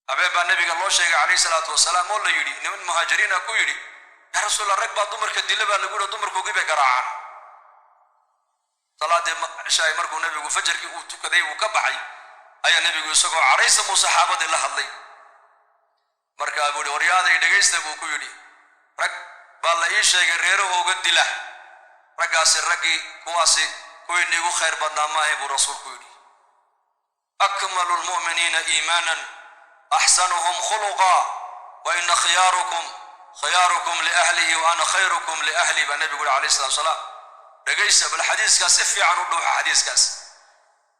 Habeen baa nabiga loo sheegay calayhi salaatu wasalaam oo la yidhi, niman muhaajiriina ku yidhi, yaa rasuulallah, rag baa dumarka dila baa lagu yidhi, dumarkoogii bay garaacaan. Salaadii cishaay markuu nabigu fajarkii uu tukaday uu ka baxay, ayaa nebigu isagoo cadhaysa buu saxaabadii la hadlay. Markaa buu yidhi, waryaaday dhegaysta buu ku yidhi, rag baa la ii sheegay reerahooga dila, raggaasi raggii kuwaasi kuwii niigu khayr badnaa maahay buu rasuulku yidhi. Akmalu lmu'miniina iimaanan axsanuhum khuluqa wa ina khiyaarukum khiyaarukum liahlihi wa ana khayrukum liahli baa nebigu yidhi calayhi salatu wasalaam. Dhegaysta bal xadiiskaas si fiican u dhuuxa xadiiskaas.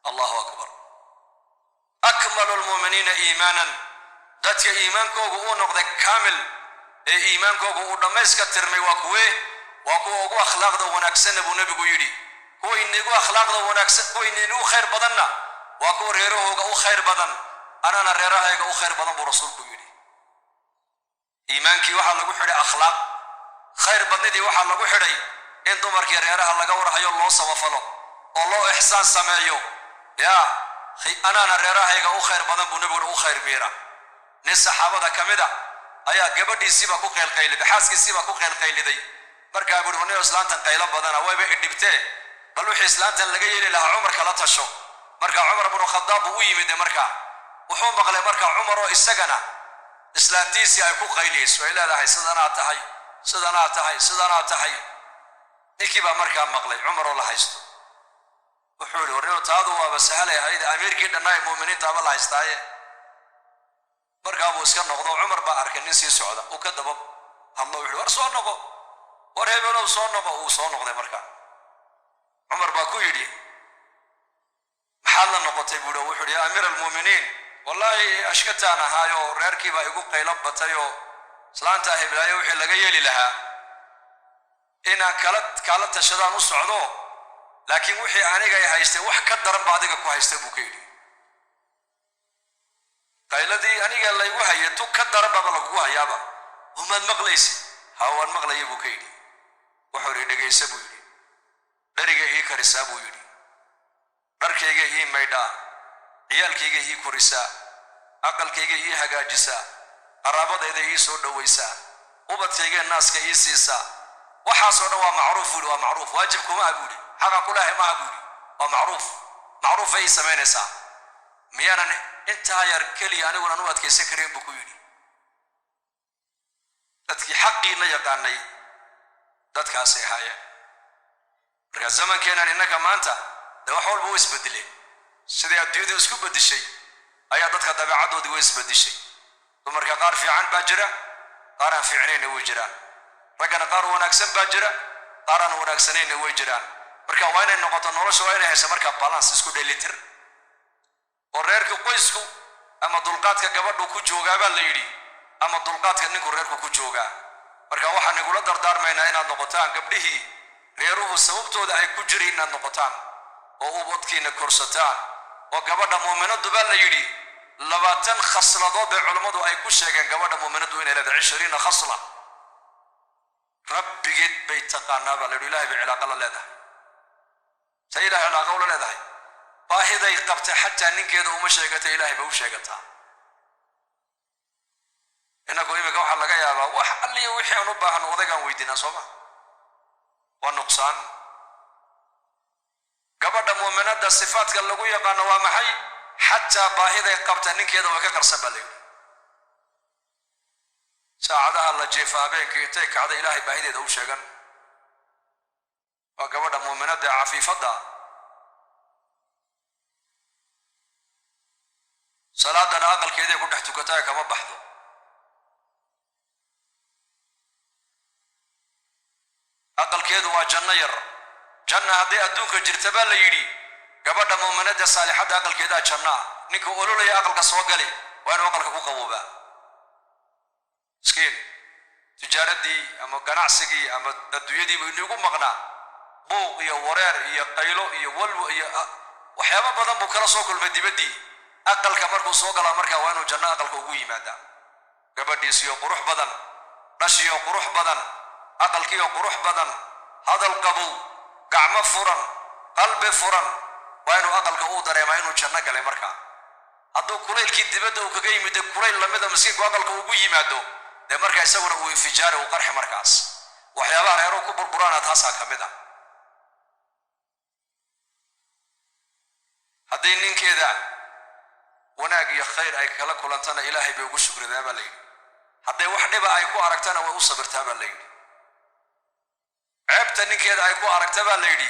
Allahu akbar. Akmalu lmu'miniina iimaanan, dadka iimaankoogu uu noqday kaamil ee iimaankoogu uu dhammayska tirmay waa kuwee? Waa kuwa ugu akhlaaqda wanaagsanna buu nebigu yidhi. Kuwa inigu akhlaaqda wanaagsan, kuwa inigu khayr badanna waa kuwa reerahooga u khayr badan, anana reerahayga u khayr badan buu rasuulku yidhi. Iimaankii waxaa lagu xidhay akhlaaq, khayr badnidii waxaa lagu xidhay in dumarkii reeraha laga warhayo, loo samafalo oo loo ixsaan sameeyo. Yaa anaana reerahayga u khayr badan buu nebigu u khayr miira. Nin saxaabada ka mid a ayaa gabadhiisiiba ku qaylqayliday, xaaskiisiiba ku qaylqayliday. Markaa buuhi, warniyo islaantan qaylo badana, wayba idhibtee, bal wixii islaantan laga yeeli lahaa Cumar kala tasho. Marka Cumar bnu Khadaab buu u yimid. Markaa wuxuu maqlay marka Cumar oo isagana islaantiisii ay ku qayliyeyso, ay leedahay sidanaa tahay, sidanaa tahay, sidanaa tahay. Ninkii baa markaa maqlay Cumar oo la haysto. Wuxuu yidhi, warniyo taadu waaba sahalay ahayd, amiirkii dhannaay mu'miniintaaba la haystaaye. Markaa buu iska noqdo. Cumar baa arkay nin sii socda, uu ka daba hadlo, wuxuu, war soo noqo, war hebelow soo noqo. Uu soo noqday. Markaa Cumar baa ku yidhi, maxaad la noqotay buu yidhi. Wuxuu yidhi, yaa amiir almu'miniin, wallaahi ashkataan ahaayoo reerkii baa igu qaylo batayoo islaantaa heblaayo wixii laga yeeli lahaa inaan kala kaala tashadaan u socdo, laakiin wixii anigay haystay wax ka daran ba adiga ku haysta buu ka yidhi. Qayladii aniga laygu hayay tu ka daran baaba lagugu hayaaba, umaad maqlaysid? Ha, waan maqlaya buu ka yidhi. Wuxuu yidhi, dhegaysa buu yidhi, dheriga ii karisaa buu yidhi, dharkayga ii maydhaa, ciyaalkayga ii korisaa, aqalkayga ii hagaajisaa, qaraabadayda ii soo dhowaysaa, ubadkayga naaska ii siisaa. Waxaasoo dhan waa macruuf buu yidhi, waa macruuf, waajib kumaha buu yidhi, xaqan kulahay maha buu yidhi, waa macruuf, macruufay ii samaynaysaa. Miyaanan intaa yar keliya anigunan u adkaysan karin buu ku yidhi. Dadkii xaqiina yaqaanay dadkaasay ahaayeen. Marka zamankeennan innaka maanta dee wax walba u isbedeleen, siday adduunyadu isku beddeshay ayaa dadka dabeecaddoodii u isbeddeshay. Dumarka qaar fiican baa jira, qaar aan fiicnaynna way jiraan. Raggana qaar wanaagsan baa jira, qaar aan wanaagsanayna way jiraan. Marka waa inay noqoto nolosha, waa inay hayso marka balance, isku dheelitir oo reerka qoysku ama dulqaadka gabadhu ku joogaa baa la yidhi, ama dulqaadka ninku reerku ku joogaa. Marka waxaan igula dardaarmaynaa inaad noqotaan gabdhihii reeruhu sababtooda ay ku jirin, inaad noqotaan oo ubadkiina korsataan. Oo gabadha muuminaddu baa la yidhi 20 khasladood bay culammadu ay ku sheegeen gabadha muuminaddu inay leedahay, 20 khasla. Rabbigeed bay taqaanaa baa la yidhi, Ilahay bay cilaaqa la leedahay. Say Ilahay cilaaqa ula leedahay? Baahiday qabtay xataa ninkeeda uma sheegatay, Ilahay bay u sheegataa. Innagu iminka waxaa laga yaabaa wax alliyo wixii aan u baahno odaygaan weydiinaa, soo ma? Waa nuqsaan. Gabadha muuminadda sifaadka lagu yaqaano waa maxay? Xataa baahiday qabta ninkeeda way ka qarsan baa la yidhi. Saacadaha la jiifa habeenkii intay kacda Ilaahay baahideeda u sheegan, waa gabadha muuminadda ee cafiifadda. Salaadana aqalkeeday ku dhex tukataa, kama baxdo. Aqalkeedu waa janno yar, janna hadday adduunka jirta baa la yidhi gabadha muuminadda saalixadda aqalkeedaa janno ah. Ninka ololaya aqalka soo gali waa inuu aqalka ku qaboobaa. Miskiin tijaaradii ama ganacsigii ama adduunyadiibu inigu maqnaa, buuq iyo wareer iyo qaylo iyo walwo iyo waxyaabo badan buu kala soo kulmay dibaddii. Aqalka markuu soo galaa markaa waa inuu janno aqalka ugu yimaadaa, gabadhiisiyo qurux badan, dhashiyo qurux badan, aqalkiyo qurux badan, hadal qabow, gacmo furan, qalbi furan. Waa inuu aqalka uu dareemaa inuu janno galay markaa. Hadduu kulaylkii dibadda uu kaga yimid kulayl lamida miskiinku aqalka ugu yimaado, dee marka isaguna uu infijaari, uu qarxi. Markaas waxyaabaha reeruhu ku burburaana taasaa ka mid ah. Haddii ninkeeda wanaag iyo khayr ay kala kulantana, Ilaahay bay ugu shukridaa baa la yidhi. Hadday wax dhiba ay ku aragtana, way u sabirtaa baa la yidhi. Ceebta ninkeeda ay ku aragta baa la yidhi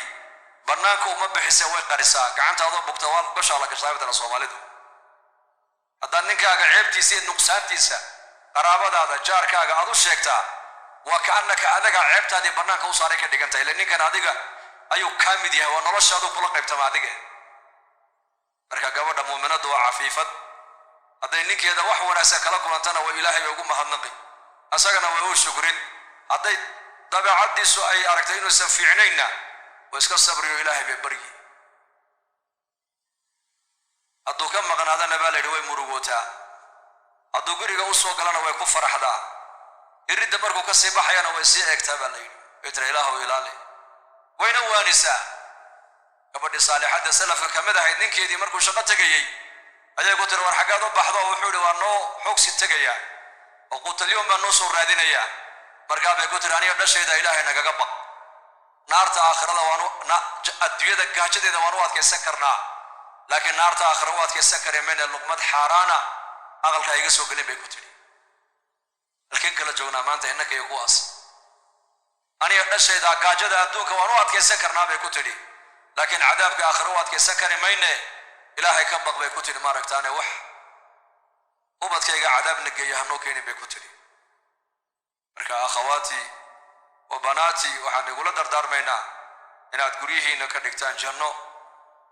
bannaanka uma bixise, way qarisaa. Gacantaadoo bugta waa gashaa la gashaa batala Soomaalidu. Haddaad ninkaaga ceebtiisa iyo nuqsaantiisa qaraabadaada, jaarkaaga aad u sheegtaa, waa kaannaka adagaa ceebtaadii bannaanka u saaray ka dhigan tahay. Ille ninkan adiga ayuu kaa mid yahay, waa noloshaaduu kula qaybtama adiga. Marka gabadha muuminaddu waa cafiifad. Hadday ninkeeda wax wanaagsan kala kulantana, waa Ilaahay bay ugu mahadnaqi, asagana way u shukrin. Hadday dabeecaddiisu ay aragtay inuusan fiicnaynna, waa iska sabriyo, Ilaahay bay baryi. Hadduu ka maqnaadana baa la yidhi way murugootaa, hadduu guriga u soo galana way ku faraxdaa, iridda markuu ka sii baxayana way sii eegtaa baa la yidhi, way tira Ilaahu ilaali, wayna waanisaa. Gabadhii saalixadda salafka ka mid ahayd, ninkeedii markuu shaqo tegayey ayay ku tiri, "War xaggaad u baxdo?" Wuxuu yidhi, "Waa noo xoogsi tegaya oo quutalyoon baa noo soo raadinayaa." Markaa bay ku tiri, "Aniga dhashayda Ilaahay nagaga baq. Naarta aakhirada waanu, adduunyada gaajadeeda waan u adkaysan karnaa, laakiin naarta aakhira u adkaysan kari mayna. Luqmad xaaraana aqalka iga soo gelin," bay ku tidhi. Halkeen kala joognaa maanta innaka iyo kuwaas? "Aniga dhashayda gaajada adduunka waan u adkaysan karnaa," bay ku tidhi, "laakiin cadaabka aakhira u adkaysan kari mayne. Ilaahay ka baq," bay ku tidhi. "Maaragtaane wax ubadkayga cadaabna geeya hanoo keenin," bay ku tidhi. Marka akhawaatii wa banaatii, waxaan igula dardaarmaynaa inaad guryihiinna ka dhigtaan janno,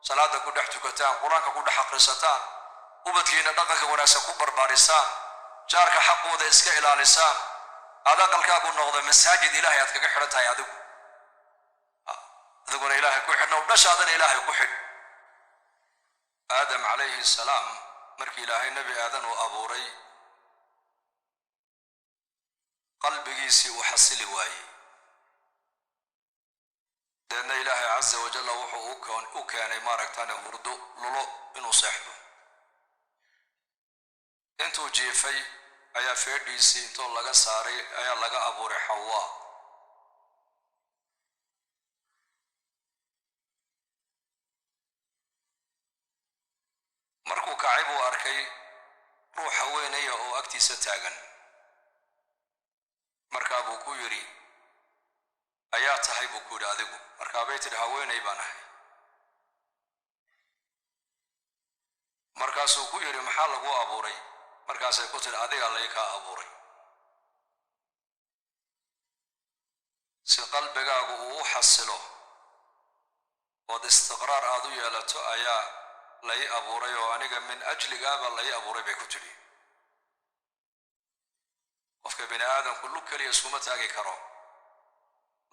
salaada ku dhex tukataan, Qur-aanka ku dhex akhrisataan, ubadkiinna dhaqanka wanaagsan ku barbaarisaan, jaarka xaqooda iska ilaalisaan, aad aqalkaagu noqdo masaajid Ilaahay aad kaga xidhan tahay. Adiguna Ilaahay ku xidhnow, dhashaadana Ilaahay ku xidh. Aadam calayhi salaam, markii Ilaahay Nebi Aadan uu abuuray, qalbigiisii uu xasili waayey. Deedna Ilaahay casa wajalla wuxuu u keenay, maaragtane, hurdo lulo inuu seexdo. Intuu jiifay ayaa feedhiisii intoo laga saaray ayaa laga abuuray Xawaa. Markuu kacay buu arkay ruux haweenaya oo agtiisa taagan. Markaa buu ku yidhi, "Ayaa tahay?" buu ku yidhi "adigu?" Markaa bay tidhi, "Haweenay baan ahay." Markaasuu ku yidhi, "Maxaa lagu abuuray?" Markaasay ku tidhi, "Adigaa lay kaa abuuray." Si qalbigaagu uu u xasilo ood istiqraar aad u yeelato ayaa lay abuuray, oo aniga min ajligaaba lay abuuray, bay ku tidhi. Qofka bini aadamku lug keliya iskuma taagi karo.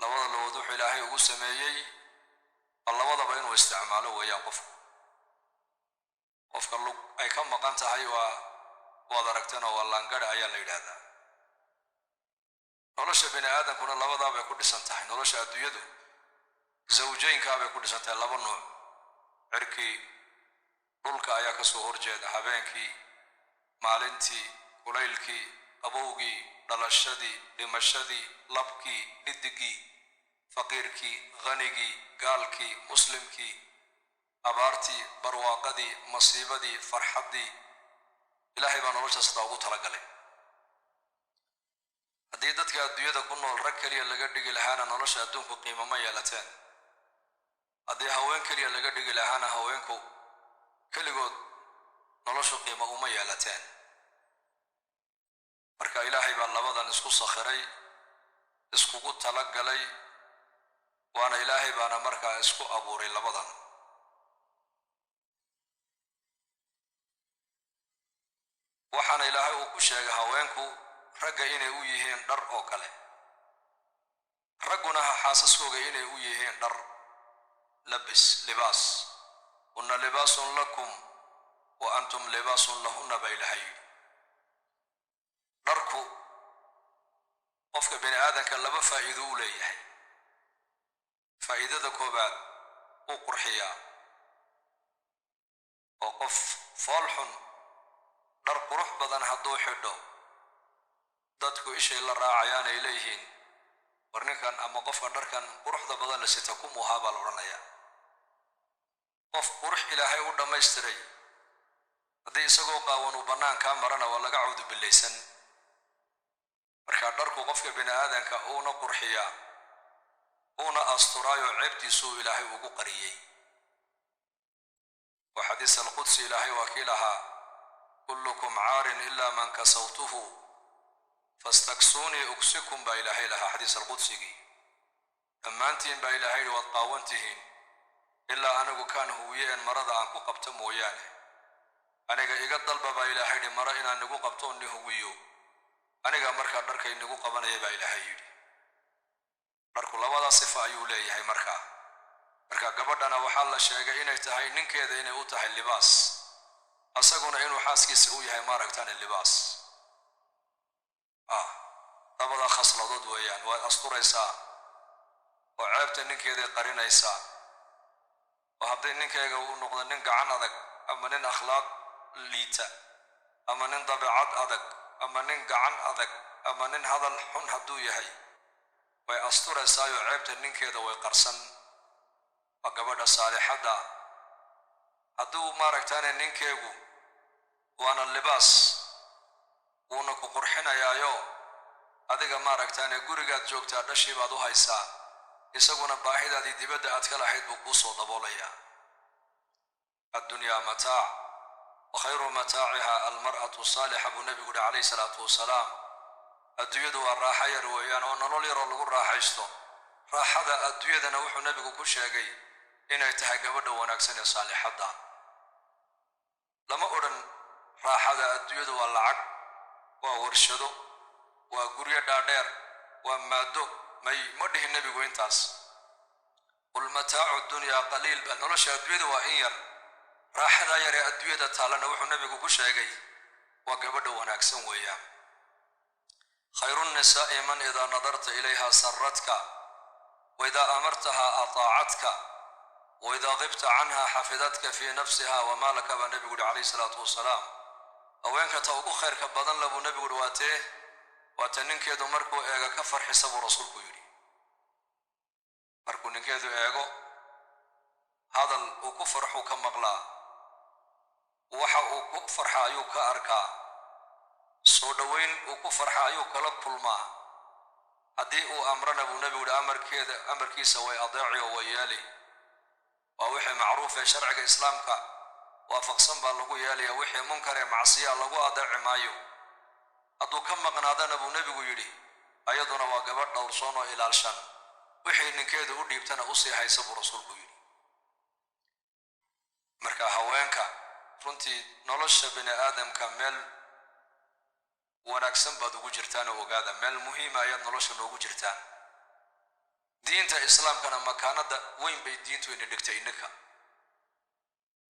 Labada lugood wuxuu Ilaahay ugu sameeyey labadaba inuu isticmaalo weeyaan. Qofku, qofka lug ay ka maqan tahay waa waad aragteen oo waa laangadha ayaa la yidhaahdaa. Nolosha bini aadamkuna labadaabay ku dhisan tahay. Nolosha adduunyadu zawjaynkaabay ku dhisan tahay, laba nuuc. Cirkii, dhulka ayaa ka soo horjeeda, habeenkii, maalintii, kulaylkii, qabowgii, dhalashadii, dhimashadii, labkii, dhidigii, faqiirkii, ghanigii, gaalkii, muslimkii, abaartii, barwaaqadii, masiibadii, farxaddii. Ilaahay baa nolosha sidaa ugu talagalay. Haddii dadka adduunyada ku nool rag keliya laga dhigi lahaana, nolosha adduunku qiimo ma yeelateen. Haddii haween keliya laga dhigi lahaana, haweenku keligood noloshu qiimo uma yeelateen. Marka Ilaahay baa labadan isku sakhiray, iskugu talagalay, waana Ilaahay baana markaa isku abuuray labadan. Waxaana Ilaahay uu ku sheegay haweenku ragga inay u yihiin dhar oo kale, ragguna xaasaskooga inay u yihiin dhar, labis, libaas. "Hunna libaasun lakum wa antum libaasun lahunna," baa Ilaahay yidhi. Dharku qofka bini aadanka laba faa'iido u leeyahay. Faa'iidada koobaad, uu qurxiyaa, oo qof foolxun dhar qurux badan hadduu xidho, dadku ishay la raacayaan ay leeyihiin, war ninkan ama qofka dharkan quruxda badan la sita ku muuhaa baa la odhanayaa. Qof qurux Ilaahay u dhammaystiray haddii isagoo qaawan uu bannaankaa marana, waa laga cawdu billaysan. Marka dharku qofka bini aadanka uuna qurxiyaa, uuna asturaayoo ceebtiisuu Ilaahay ugu qariyey. Oo xadiis alqudsi Ilaahay waa kii lahaa: "Kullukum caarin ilaa man kasawtuhu, fastaksuunii uksikum," baa Ilaahay lahaa xadiis alqudsigii. Dhammaantiin baa Ilaahay yidhi waad qaawan tihiin, ilaa anigu kaan huwiye een marada aan ku qabto mooyaane. Aniga iga dalba baa Ilaahay yidhi maro inaan igu qabto oo ni huwiyo. Aniga markaa dharka inagu qabanaya baa Ilaahay yidhi. Dharku labadaa sifa ayuu leeyahay. Marka gabadhana waxaa la sheegay inay tahay ninkeeda inay u tahay libaas, asaguna inuu xaaskiisa u yahay maaragtaan libaas. Labada khasladood weeyaan, waad asturaysaa oo ceebta ninkeeday qarinaysaa. Oo haddii ninkayga uu noqdo nin gacan adag ama nin akhlaaq liita ama nin dabeecad adag ama nin gacan adag ama nin hadal xun hadduu yahay, way asturaysaayoo ceebta ninkeeda way qarsan. Waa gabadha saalixadda. Hadduu maaragtaane ninkeegu waana libaas, wuuna ku qurxinayaayo adiga maaragtaane gurigaad joogtaa dhashii baad u haysaa, isaguna baahidaadii dibadda aad ka lahayd buu kuu soo daboolayaa. "Addunyaa mataac wa khayru mataaciha almar'atu saalixa," buu nebigu yidhi calayhi salaatu wasalaam. Adduunyadu waa raaxo yar weeyaan oo nolol yaroo lagu raaxaysto. Raaxada adduunyadana wuxuu nebigu ku sheegay inay tahay gabadha wanaagsan ee saalixadda. Lama odhan raaxada adduunyadu waa lacag, waa warshado, waa guryo dhaadheer, waa maado. May, ma dhihin nebigu intaas. "Qul mataacu dunyaa qaliil" ba. Nolosha adduunyada waa in yar. Raaxadaa yar ee adduunyada taallana wuxuu nebigu ku sheegay waa gabadha wanaagsan weeyaan. "Khayru nnisaa'i man idaa nadarta ilayha saratka, wa idaa amartaha ataacatka, wa idaa qibta canha xafidatka fii nafsiha wamaalaka," baa nebigu yidhi calayhi salaatu wasalaam. Haweenka ta ugu khayrka badan la buu nebigu yidhi waatee? Waata ninkeedu markuu eego ka farxisa, buu rasuulku yidhi. Markuu ninkeedu eego, hadal uu ku farxuu ka maqlaa, waxa uu ku farxa ayuu ka arkaa, soo dhoweyn uu ku farxa ayuu kala kulmaa. Haddii uu amrana, buu nebigu yidhi, amarkeeda amarkiisa way adeeci oo way yeeli. Waa wixii macruuf ee sharciga Islaamka waafaqsan baa lagu yeelaya, wixii munkar ee macsiya lagu adeeci maayo. Hadduu ka maqnaadana, buu nebigu yidhi, ayaduna waa gabadh dhowrsoon oo ilaalshan, wixii ninkeedu u dhiibtana usii haysa, buu rasuulku yidhi. Marka haweenka runtii nolosha bini aadamka meel wanaagsan baad ugu jirtaan oo ogaada, meel muhiima ayaad nolosha noogu jirtaan. Diinta Islaamkana makaanada weyn bay diintu ina dhigtay. Ininka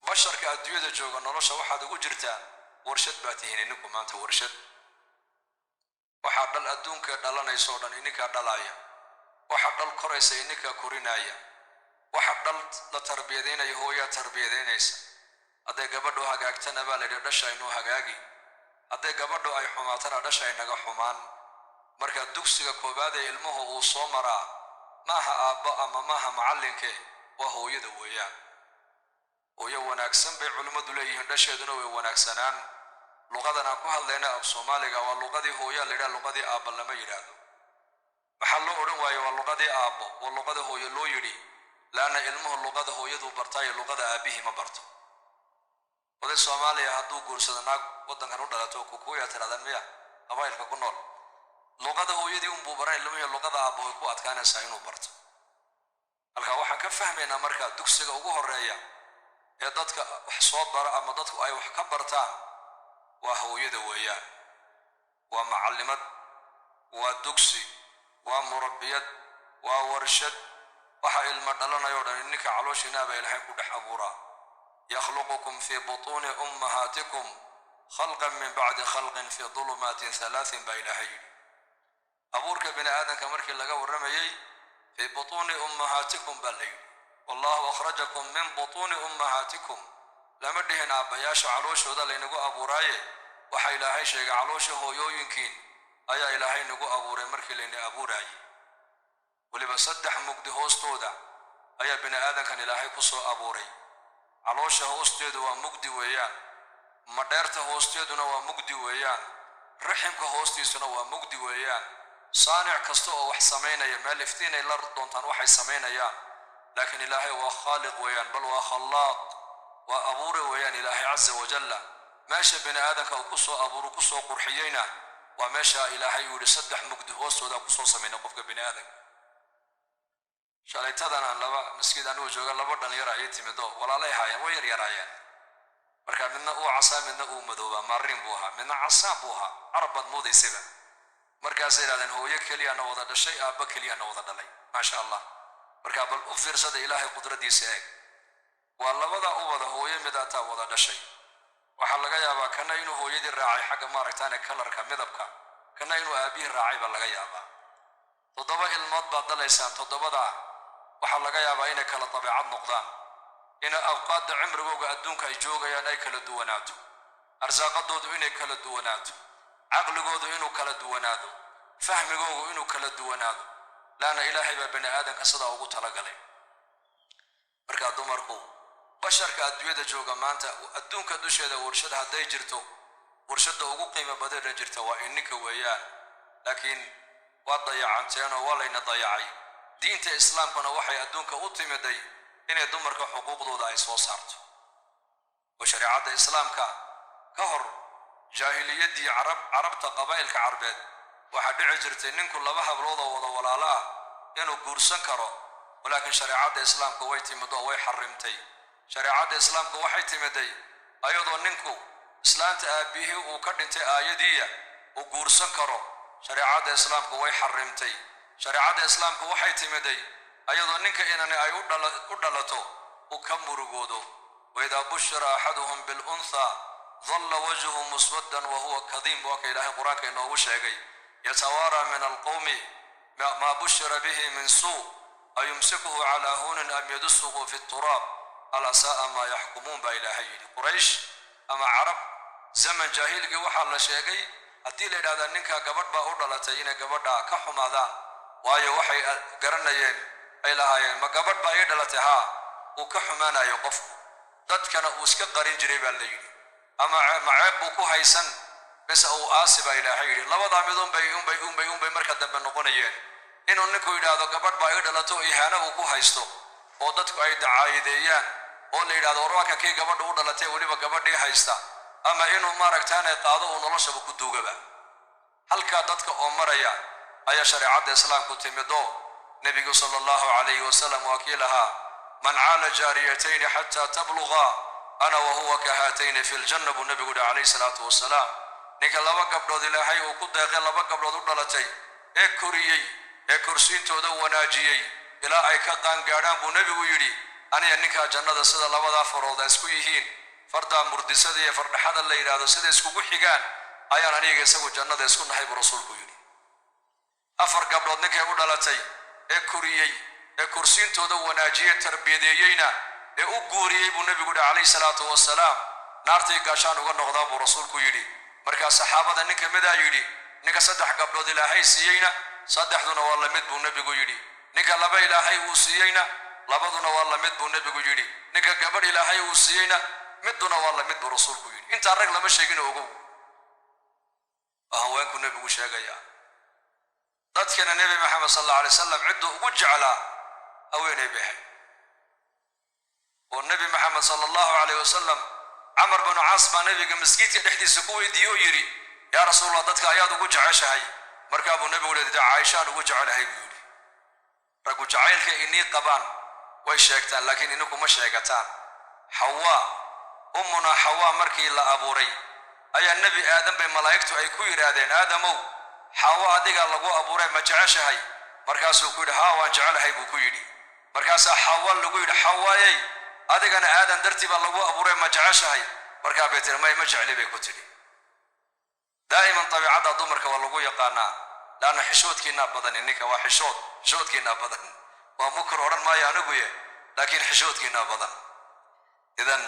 basharka adduunyada jooga nolosha waxaad ugu jirtaan warshad baa tihiin ininku maanta. Warshad waxaa dhal adduunka dhalanaysa oo dhan ininkaa dhalaaya, waxa dhal koraysa ininkaa korinaya, waxa dhal la tarbiyadaynaya hooyaa tarbiyadaynaysa. Hadday gabadhu hagaagtana, baa la yidhi, dhasha inuu hagaagi. Hadday gabadhu ay xumaatana, dhasha inaga xumaan. Marka dugsiga koowaad ee ilmuhu uu soo maraa maaha aabbo ama maaha macallinke, waa hooyada weeyaan. Hooyo wanaagsan bay culimmadu leeyihiin dhasheeduna way wanaagsanaan. Luqadan aan ku hadlayna af Soomaaliga waa luqadii hooyaa la yidhaha, luqadii aabba lama yidhaahdo. Maxaa loo odhan waaye waa luqadii aabbo oo luqada hooyo loo yidhi? Laanna ilmuhu luqada hooyaduu bartaayo, luqada aabbihii ma barto. Oday Soomaaliya hadduu guursado naag waddankan u dhalato, Kukuya tirahdaan miya, qabaa'ilka ku nool, luqada hooyadii unbuu baran ilmihii, luqada aabbo way ku adkaanaysaa inuu barto. Halkaa waxaan ka fahmaynaa marka dugsiga ugu horeeya ee dadka wax soo bara ama dadku ay wax ka bartaan waa hooyada weeyaan. Waa macallimad, waa dugsi, waa murabbiyad, waa warshad. Waxa ilmo dhalanayoo dhan ninka calooshiinaa baa Ilaahay ku dhex abuuraa. "Yakhluqukum fii butuuni ummahaatikum khalqan min bacdi khalqin fii dulumaatin halaatin," baa Ilaahay yidhi. Abuurka bini aadamka markii laga warramayey, "fii butuuni ummahaatikum" baa la yidhi. "Wallahu akhrajakum min butuuni ummahaatikum Lama dhihin aabbayaasha calooshooda laynagu abuuraaye, waxaa Ilaahay sheegay caloosha hooyooyinkiin ayaa Ilaahay nagu abuuray markii layna abuuraayey. Weliba 3 mugdi hoostooda ayaa bini aadankan Ilaahay ku soo abuuray. Caloosha hoosteedu waa mugdi weeyaan, madheerta hoosteeduna waa mugdi weeyaan, raximka hoostiisuna waa mugdi weeyaan. Saanic kasta oo wax samaynaya meel iftiinay la doontaan waxay samaynayaan, laakiin Ilaahay waa khaaliq weeyaan, bal waa khallaaq, waa abuure weeyaan Ilaahay casa wajalla. Meesha bini aadanka uu ku soo abuuru ku soo qurxiyeyna waa meesha Ilaahay uu yidhi 3 mugdi hoostooda ku soo samaynay qofka bini aadanka. Shalaytadan laba maskiid anigoo jooga laba dhalinyaro ayay timido, walaalay haayeen, way yaryaraayeen. Marka midna uu casaa, midna uu madoobaa, maarin buu ahaa, midna casaan buu ahaa, carab baad moodaysaba. Markaasay yidhahdeen hooyo keliyana wada dhashay, aabba keliyana wada dhalay, maasha Allah. Marka bal u fiirsada Ilaahay qudradiisa eeg, waa labada u wada hooyo mid ataa wada dhashay. Waxaa laga yaabaa kana inuu hooyadii raacay xagga maaragtaane kalarka midabka, kana inuu aabbihii raacay baa laga yaabaa. 7 ilmood baad dhalaysaan, 7 waxaa laga yaabaa inay kala dabeecad noqdaan, ina awqaadda cimrigooga adduunka ay joogayaan ay kala duwanaato, arsaaqadoodu inay kala duwanaato, caqligoodu inuu kala duwanaado, fahmigoogu inuu kala duwanaado, laana Ilaahay baa bini aadanka sidaa ugu talagalay. Markaa dumarku basharka adduunyada jooga maanta, adduunka dusheeda warshad hadday jirto, warshadda ugu qiimo badanna jirta waa ininka weeyaan. Laakiin waa dayacanteenoo waa layna dayacay. Diinta islaamkuna waxay adduunka u timiday inay dumarka xuquuqdooda ay soo saarto. Oo shareecadda islaamka ka hor jaahiliyaddii carabta qabaa'ilka carbeed waxaa dhici jirtay ninku 2 hablood oo wada walaalo ah inuu guursan karo, walaakiin shareecadda islaamka way timid oo way xarrimtay. Shareecadda islaamka waxay timiday ayadoo ninku islaanta aabbihii uu ka dhintay aayadiiya uu guursan karo, shareecadda islaamka way xarrimtay. Shareecadda islaamka waxay timiday ayadoo ninka inani ay u dhalato uu ka murugoodo. Waidaa bushira axaduhum bilunthaa dhalla wajhu muswaddan wa huwa kadiim, waa ka Ilaahay qur-aanka inoogu sheegay. Yatawaaraa min alqawmi maa bushira bihi min suu ayumsikuhu calaa huunin am yadusuhu fi turaab alaa saa'a maa yaxkumuun baa Ilaahay yidhi. Quraysh ama carab zaman jaahilkii waxaa la sheegay haddii la yidhahdaa ninka gabadh baa u dhalatay inay gabadha ka xumaadaan, waayo waxay garanayeen ay lahaayeen ma gabadh baa ii dhalatay, haa, uu ka xumaanayo qofku, dadkana uu iska qarin jiray baa la yidhi. Ama maceeb buu ku haysan mise uu aasi baa Ilaahay yidhi. Labadaa mid unbay marka dambe noqonayeen, inuu ninku yidhaahdo gabadh baa ii dhalato ihaano uu ku haysto oo dadku ay dacaayideeyaan oo la yidhahdo warwaaka kii gabadha u dhalatay weliba gabadhii haysta, ama inuu maaragtaane qaado uu noloshaba ku duugaba. Halkaa dadka oo maraya ayaa shareecadda islaamku timido. Nebigu sala allahu calayhi wasalam waa kii lahaa man caala jaariyatayni xataa tablugaa ana wa huwa ka haatayni fi ljanna buu nebigu yihi calayhi salaatu wasalaam. Ninka 2 gabdhood Ilaahay uu ku deeqay, 2 gabdhood u dhalatay ee koriyey ee korsiintooda wanaajiyey ilaa ay ka qaangaadhaan buu nebigu yidhi, aniga ninkaa jannada sida labadaa farood ay isku yihiin, fardaa murdisada iyo fardhaxada la yidhaahdo sida iskugu xigaan ayaan aniga isagu jannada isku nahay buu rasuulku yidhi. 4 gabdhood ninkay u dhalatay ee koriyey ee korsiintooda wanaajiyey tarbiyadeeyeyna ee u guuriyey buu nebigu yidhi calayhi salaatu wasalaam, naartay gaashaan uga noqdaan buu rasuulku yidhi. Markaa saxaabada ninka midaa yidhi ninka 3 gabdhood Ilaahay siiyeyna 3duna waa la mid buu nebigu yidhi, ninka 2 Ilaahay uu siiyeyna 2duna waa la mid buu nebigu yidhi, ninka gabadh Ilaahay uu siiyeyna miduna waa la mid buu rasuulku yidhi. Intaa rag lama sheegin ogow, waa haweenku nebigu sheegayaa. Dadkana Nebi Maxamed sal alla alay wasalam cidduu ugu jeclaa haweeney bay ahayd. Oo Nebi Maxamed sala allahu calayh wasalam Camar binu Caas baa nebiga maskiidka dhexdiisa ku weydiiyey oo yidhi yaa rasuulallah dadka ayaad ugu jeceshahay? Markaa buu nebigu leeday Caaishaan ugu jecelahay buu yidhi. Raggu jacaylka inii qabaan way sheegtaan, laakiin ininku ma sheegataan. Xawaa ummuna Xawaa markii la abuuray ayaa Nebi Aadan bay malaa'igtu ay ku yidhaahdeen Aadamow, Xaawo adigaa lagu abuuray ma jeceshahay? Markaasuu ku yidhi haa waan jecelahay buu ku yidhi. Markaasaa Xawa lagu yidhi Xawaayey adigana Aadan dartii baa lagu abuuray ma jeceshahay? Markaa bay tiri may ma jecli bay ku tidhi. Daa'iman dabiicadda dumarka waa lagu yaqaanaa, laanna xishoodkiinaa badan, ininka waa xishood, xishoodkiinaa badan, waa mukur odhan maayo aniguye, laakiin xishoodkiinaa badan. Idan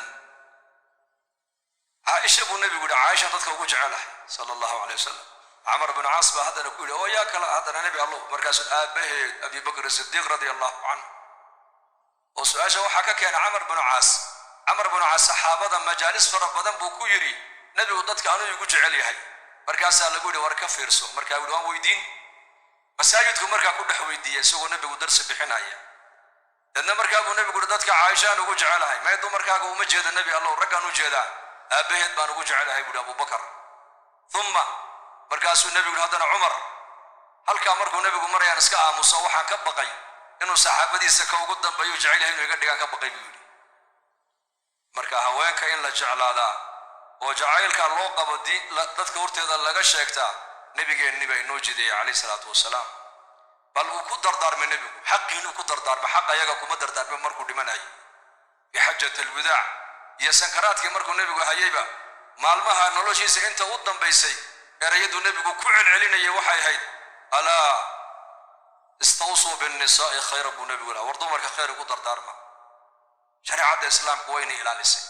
Caaisha buu nebigu yidhi, Caaisha dadka ugu jecelahay sala allahu caleyh wasalam. Camar binu Caas baa haddana ku yidhi, oo yaa kale haddana, Nebi Allow? Markaasuu aabbaheed Abi Bakr Sidiiq radia allahu canhu. Oo su-aasha waxaa ka keenay Camar binu Caas. Camar binu Caas saxaabada majaalis fara badan buu ku yidhi, nebigu dadka anuu igu jecel yahay. Markaasaa lagu yidhi, war ka fiirso. Markaa yidhi, waan weydiin. Masaajidku markaa ku dhex weydiiyey isagoo nebigu darsi bixinaya. Dadna markaa buu nebigu yidhi, dadka Caaishaan ugu jecelahay. May, dumarkaaga uma jeeda, Nebi Allow, raggaan u jeedaa. Aabbaheed baan ugu jecelahay, buuhi, Abubakar. Uma markaasuu nebigu yidhi, haddana Cumar. Halkaa markuu nebigu marayaan iska aamuso, waxaan ka baqay inuu saxaabadiisa ka ugu dambeeyu jecel yahay inuu iga dhigaan ka baqay, buu yidhi. Marka haweenka in la jeclaadaa oo jacaylka loo qabo dadka horteeda laga sheegtaa, nebigeenni baa inoo jideeyey calayhi salaatu wasalaam. Bal uu ku dardaarmay nebigu, xaqiinuu ku dardaarmay, xaq ayaga kuma dardaarmay. Markuu dhimanayay fi xajat alwidaac iyo sankaraadkii markuu nebigu hayayba, maalmaha noloshiisa inta u dambaysay, erayaduu nebigu ku celcelinayay waxay ahayd, alaa istawsuu binnisaa'i khayran, buu nebigu lahaa. War dumarka khayr ugu dardaarma. Shareecadda Islaamku wayna ilaalisay.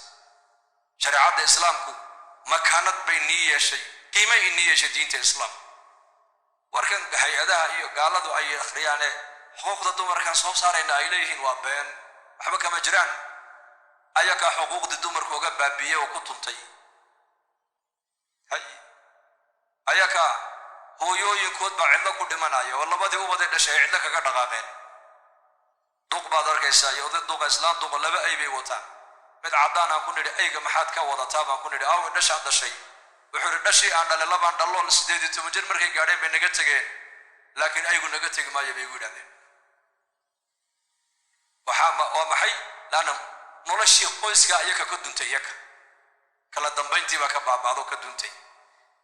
Shareecadda Islaamku makaanad bay nii yeeshay, qiimay inii yeeshay diinta Islaamku. Warkan hay-adaha iyo gaaladu ay akhriyaane xuquuqda dumarkan soo saarayna ay leeyihiin waa been, waxba kama jiraan. Ayagaa xuquuqdii dumarku oga baabiiyey oo ku tuntay. Hay ayagaa hooyooyinkood baa cidlo ku dhimanaya oo labadii ubaday dhashay ay cidlo kaga dhaqaaqeen. Duq baad arkaysaa iyo oday duqa, islaan duqa, laba ay bay wataan. Mid caddaan aan ku nidhi, ayga maxaad ka wadataa, baan ku nidhi, aawe dhashaad dhashay? Wuxuu yidhi, dhashii aan dhalay labaan dhallool 18 jir markay gaadheen bay naga tegeen, laakiin aygu naga tegi maayo, bay igu yidhahdeen. Waxaa waa maxay? Laanna noloshii qoyska iyaka ka duntay, iyaka kala dambayntii baa ka baaba'do, ka duntay.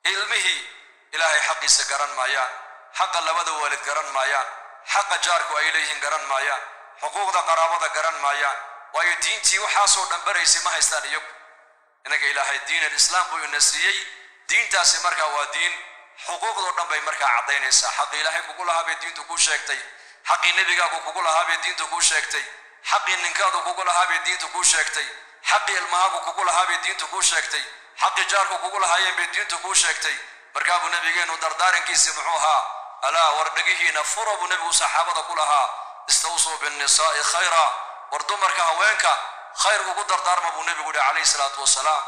Ilmihii Ilaahay xaqiisa garan maayaan, xaqa labada waalid garan maayaan, xaqa jaarku ay leeyihiin garan maayaan, xuquuqda qaraabada garan maayaan, waayo diintii waxaasoo dhan baraysay ma haystaan iyagu. Inaga Ilaahay diin alislaam buu ina siiyey. Diintaasi markaa waa diin xuquuqdoo dhan bay markaa caddaynaysaa. Xaqii Ilaahay kugu lahaa bay diintu kuu sheegtay, xaqii nebigaagu kugu lahaa bay diintu kuu sheegtay, xaqii ninkaadu kugu lahaa bay diintu kuu sheegtay, xaqii ilmahaagu kugu lahaa bay diintu kuu sheegtay, xaqii jaarku kugu lahaayeen bay diintu kuu sheegtay. Markaa buu nabigeennu dardaarankiisii muxuu ahaa? Alaa, war dhegihiina fura, buu nebigu saxaabada ku lahaa, istawsuu binnisaa'i khayra. War dumarka, haweenka khayr ugu dardaarma, buu nebigu yihi calayhi salaatu wasalaam.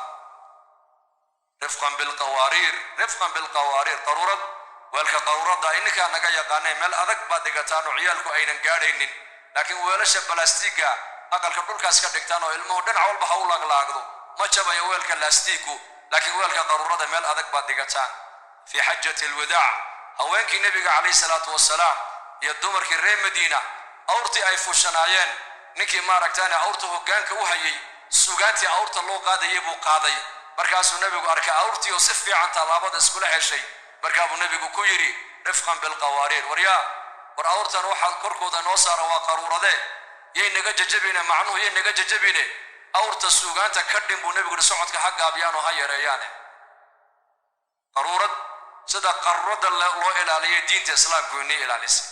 Rifqan bilqawaariir, rifqan bilqawaariir. Qaruurad, weelka qaruuradda ininkaa naga yaqaanay, meel adag baad dhigataan oo ciyaalku aynan gaadhaynin, laakiin weelasha balastiigga aqalka dhulkaas ka dhigtaan oo ilmuhu dhinac walba ha u laaglaagdo, ma jabayo weelka laastiiggu, laakiin weelka qaruurada meel adag baad dhigataan. Fii xajati alwadaac, haweenkii nebiga calayhi salaatu wasalaam iyo dumarkii reer Madiina, awrtii ay fushanaayeen, ninkii maaragtaane awrta hoggaanka u hayay sugaantii awrta loo qaadayay buu qaaday. Markaasuu nebigu arkay awrtii oo si fiican tallaabada iskula heshay. Markaa buu nebigu ku yidhi, rifqan bilqawaariir. Waryaa, war awrtan waxaa korkooda noo saara waa qaruuradee, yay naga jajabine, macnuhu yay naga jajabine, awrta suugaanta ka dhin, buu nebigu yidhi, socodka ha gaabiyaan oo ha yareeyaane. Qaruurad, sida qaruuradda loo ilaaliyay diinta Islaamku inii ilaalisay.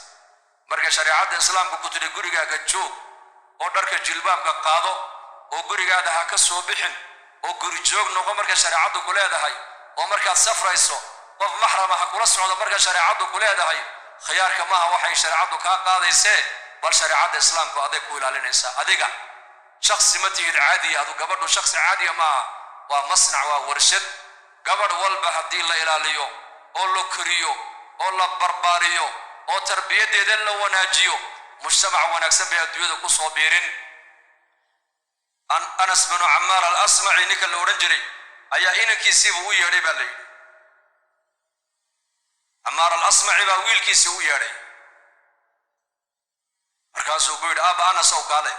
Marka shareecadda Islaamku ku tidhi gurigaaga joog oo dharka jilbaabka qaado oo gurigaada ha ka soo bixin oo guri joog noqo, marka shareecaddu ku leedahay, oo markaad safrayso qof maxrama ha kula socdo, marka shareecaddu ku leedahay, khiyaarka maaha waxay shareecaddu kaa qaadaysee, bal shareecadda Islaamku aday ku ilaalinaysaa. Adiga shaksi ma tihid caadiya. Adu gabadhu shaksi caadiya maaha, waa masnac, waa warshad. Gabadh walba haddii la ilaaliyo oo la koriyo oo la barbaariyo oo tarbiyaddeeda la wanaajiyo, mujtamac wanaagsan bay adduunyada ku soo biirin. Anas binu Camaar Alasmaci ninka la odhan jiray ayaa inankiisiibuu u yeedhay, baa la yidhi. Camaar Alasmaci baa wiilkiisii u yeedhay. Markaasuu ku yidhi, aabba, Anas ow, kaale,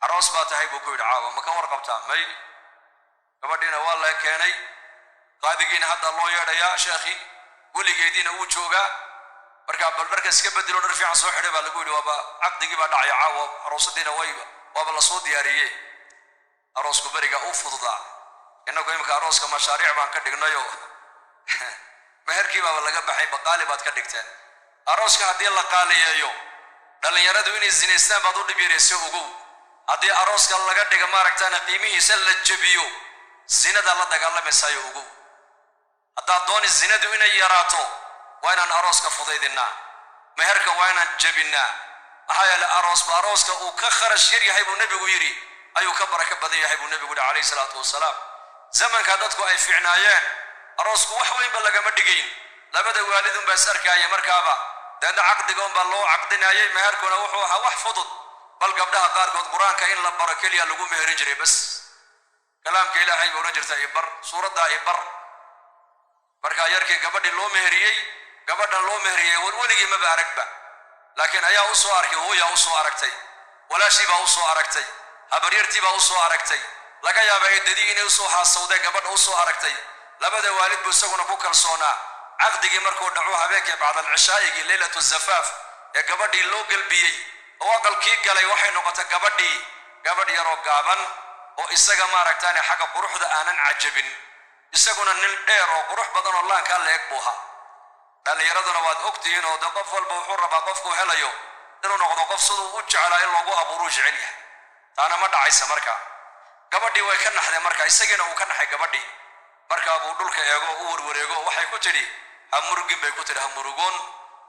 aroos baa tahay, buu ku yidhi, caawa ma ka warqabtaa? May. Gabadhiina waa la keenay, qaadigiina hadda loo yeedhayaa, sheekhii weligeediina wuu joogaa. Markaa bal dharka iska bedelo, dhar fiican soo xidhay, baa lagu yidhi. Waaba caqdigii baa dhacaya caawa, aroosadiina wayba waaba lasoo diyaariyey. Aroosku beriga u fududaa. Innagu imika arooska mashaariic baan ka dhignayoo meherkii baaba laga baxay, baqaali baad ka dhigteen. Arooska haddii la qaaliyeeyo, dhallinyaradu inay zinaystaan baad u dhib yaraysa, ogow. Haddii arooska laga dhiga maaragtaana qiimihiisa la jebiyo, Zinadaa la dagaalamaysayo ogow. Haddaad dooni zinadu inay yaraato, waa inaan arooska fudaydinnaa, meherka waa inaan jebinnaa. Maxaa yeele aroosba arooska uu ka kharash yar yahay buu nebigu yidhi ayuu ka barako badan yahay buu nebigu yidhi calayhi salaatu wasalaam. Zamankaa dadku ay fiicnaayeen, aroosku wax weynba lagama dhigayn. Labada waalidunbaa is arkaaya markaaba, deedna caqdiga unbaa loo caqdinaayey, meherkuna wuxuu ahaa wax fudud. Bal gabdhaha qaarkood Qur-aanka in la baro keliya lagu meherin jiray. Bas kalaamka Ilaahay ba odhan jirta ibar, suuraddaa ibar. Markaa yarkii gabadhii loo meheriyey, gabadhan loo meheriyey weligii maba aragba, laakiin ayaa u soo arkay, hooyaa u soo aragtay, walaashii baa u soo aragtay, habaryartii baa u soo aragtay, laga yaaba eedadii inay usoo haasawdee gabadha u soo aragtay. Labada waalid buu isaguna ku kalsoonaa. Caqdigii markuu dhaco habeenkii bacdal cishaa'igii, leylatu zafaaf, ee gabadhii loo gelbiyey oo aqalkii galay, waxay noqotay gabadhii gabadh yaroo gaaban oo isaga maaragtaane xagga quruxda aanan cajabin. Isaguna nin dheer oo qurux badan oo laankaa la eg buu ahaa. Dhallinyaraduna waad ogtihiin oo de qof walba wuxuu rabaa qofkuu helayo inuu noqdo qof siduu u jeclaa in loogu abuuruu jecel yahay. Taana ma dhacaysa. Marka gabadhii way ka naxdeen, marka isagiina uu ka naxay gabadhii. Markaa buu dhulka eego, u warwareego. Waxay ku tidhi, "Ha murugin," bay ku tidhi, "ha murugoon,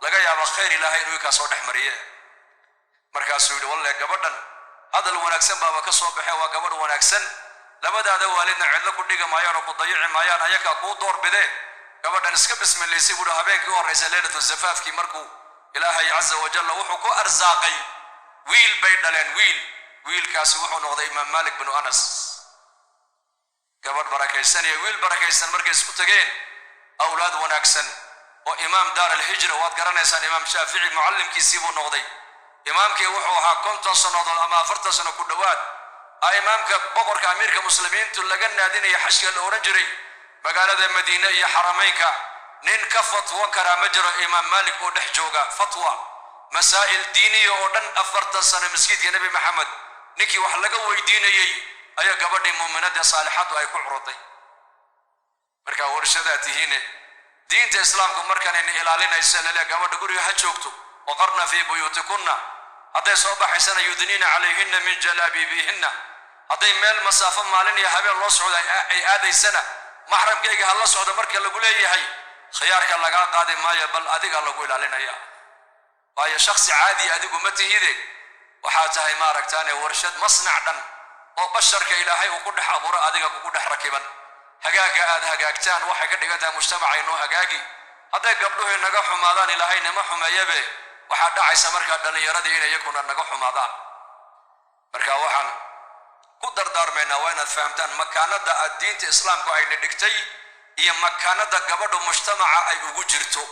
laga yaaba khayr Ilaahay inuu ikaa soo dhex mariye." Markaasuu yidhi, "Walle gabadhan hadal wanaagsan baaba ka soo baxee, waa gabadh wanaagsan. Labadaada waalidna cidlo ku dhigi maayaan oo ku dayici maayaan, ayakaa kuu door bidee. Gabadhan iska bismillaysay," buuhi. Habeenkii u horraysa leylatu zafaafkii markuu Ilaahay casa wajalla wuxuu ku arsaaqay wiil bay dhaleen. Wiil, wiilkaasi wuxuu noqday Imaam Maalik binu Anas. Gabadh barakaysan iyo wiil barakaysan markay isku tageen, awlaad wanaagsan oo imaam daar alhijra, waad garanaysaan, Imaam Shaafici mucallimkiisii buu noqday. Imaamkii wuxuu ahaa 50 sannadood ama 40 sano ku dhowaad a imaamka boqorka amiirka muslimiintu laga naadinaya xashka la odhan jiray magaalada Madiine iyo xarameynka. Nin ka fatwo karaa ma jiro Imaam Maalik oo dhex jooga. Fatwa masaa'il diiniya oo dhan 40 sano masjidka Nebi Maxamed ninkii wax laga weydiinayey ayaa gabadhii muuminadda saalixaddu ay ku curutay. Markaa warshadaa tihiine, diinta islaamku markanayna ilaalinaysa lale gabadha guriga ha joogto, waqarna fii buyuutikunna, hadday soo baxaysana yudniina calayhinna min jalaabiibihinna, hadday meel masaafo maalin iyo habeen loo socdo ay aadaysana maxramkayga ha la socdo marka lagu leeyahay, khiyaarka lagaa qaadi maayo, bal adiga lagu ilaalinaya. Waayo shakhsi caadi adigu ma tihide, waxaa tahay maaragtaane warshad, masnac dhan oo basharka Ilaahay uu ku dhex abuuro adiga kugu dhex rakiban. Hagaagga aad hagaagtaan waxay ka dhigan tahay mujtamaca inoo hagaagi. Hadday gabdhuhu inaga xumaadaan, Ilaahay nima xumeeyabe, waxaa dhacaysa markaa dhallinyaradii inay iyakuna naga xumaadaan. Marka waxaan ku dardaarmaynaa waa inaad fahamtaan makaanada aad diinta islaamku ayna dhigtay iyo makaanada gabadhu mujtamaca ay ugu jirto.